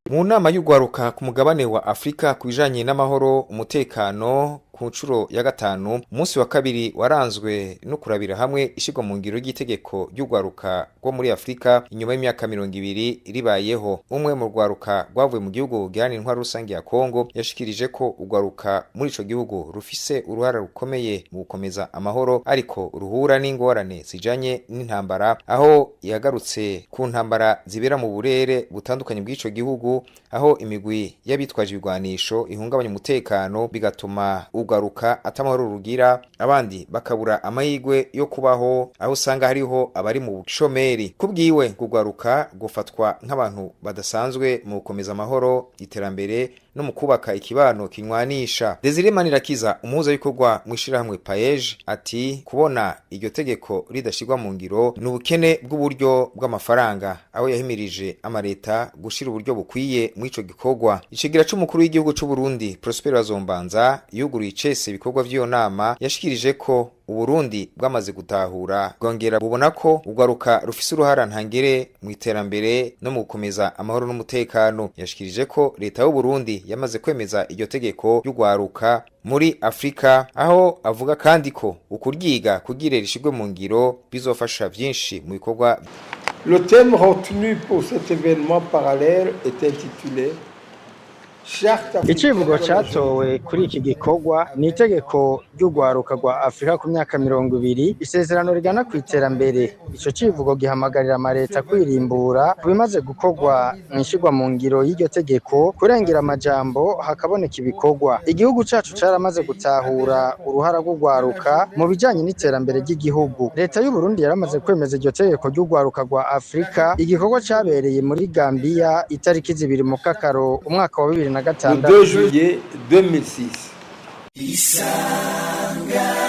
Mu nama y'ugwaruka ku mugabane wa Afrika ku bijanye n'amahoro, umutekano, ku nshuro ya gatanu, umunsi wa kabiri waranzwe no kurabira hamwe ishirwa mu ngiro ry'itegeko ry'ugwaruka rwo muri Afrika inyuma y'imyaka 20 ribayeho. Umwe mu rwaruka rwavuye mu gihugu giharanira intwaro rusange ya Kongo yashikirije ko ugwaruka muri ico gihugu rufise uruhara rukomeye mu gukomeza amahoro, ariko ruhura n'ingorane zijanye n'intambara, aho yagarutse ku ntambara zibera mu burere butandukanye bw'ico gihugu, aho imigwi y'abitwaje ibigwanisho ihungabanya umutekano, bigatuma ugaruka atamahoro rugira, abandi bakabura amahirwe yo kubaho, aho usanga hariho abari mu bushomeri. Kubwiwe, kugaruka gufatwa nk'abantu badasanzwe mu gukomeza amahoro, iterambere no mu kubaka ikibano kinywanisha. Desire Manirakiza, umuhuzabikorwa mu ishirahamwe PAEEJ, ati kubona iryo tegeko ridashirwa mu ngiro ni ubukene bw'uburyo bw'amafaranga, aho yahimirije amareta gushira uburyo bukwiye mu ico gikorwa. Icegera c'umukuru w'igihugu c'u Burundi, Prosper Bazombanza, yuguruye icese ibikorwa vy'iyo nama, yashikirije ko Uburundi bwamaze gutahura, bwongera bubona ko urwaruka rufise uruhara ntangere mu iterambere no mu gukomeza amahoro n'umutekano. Yashikirije ko leta y'u Burundi yamaze kwemeza iryo tegeko ry'urwaruka muri Afrika, aho avuga kandi ko ukuryiga kugira rishirwe mu ngiro bizofasha vyinshi mu bikorwa. Le thème retenu pour cet événement parallèle est intitulé Icivugo catowe kuri iki gikorwa ni itegeko ry'urwaruka rwa Afurika ku myaka 20, isezerano rigana ku iterambere. Ico civugo gihamagarira amareta kwirimbura ku bimaze gukorwa mw'ishirwa mu ngiro y'iryo tegeko, kurengera amajambo hakaboneka ibikorwa. Igihugu cacu caramaze gutahura uruhara rw'urwaruka mu bijanye n'iterambere ry'igihugu. Leta y'u Burundi yaramaze kwemeza iryo tegeko ry'urwaruka rwa Afurika. Igikorwa cabereye muri Gambiya itariki 2 Mukakaro umwaka wa bibiri na Le gatandatu. 2 juillet 2006. Isanganiro.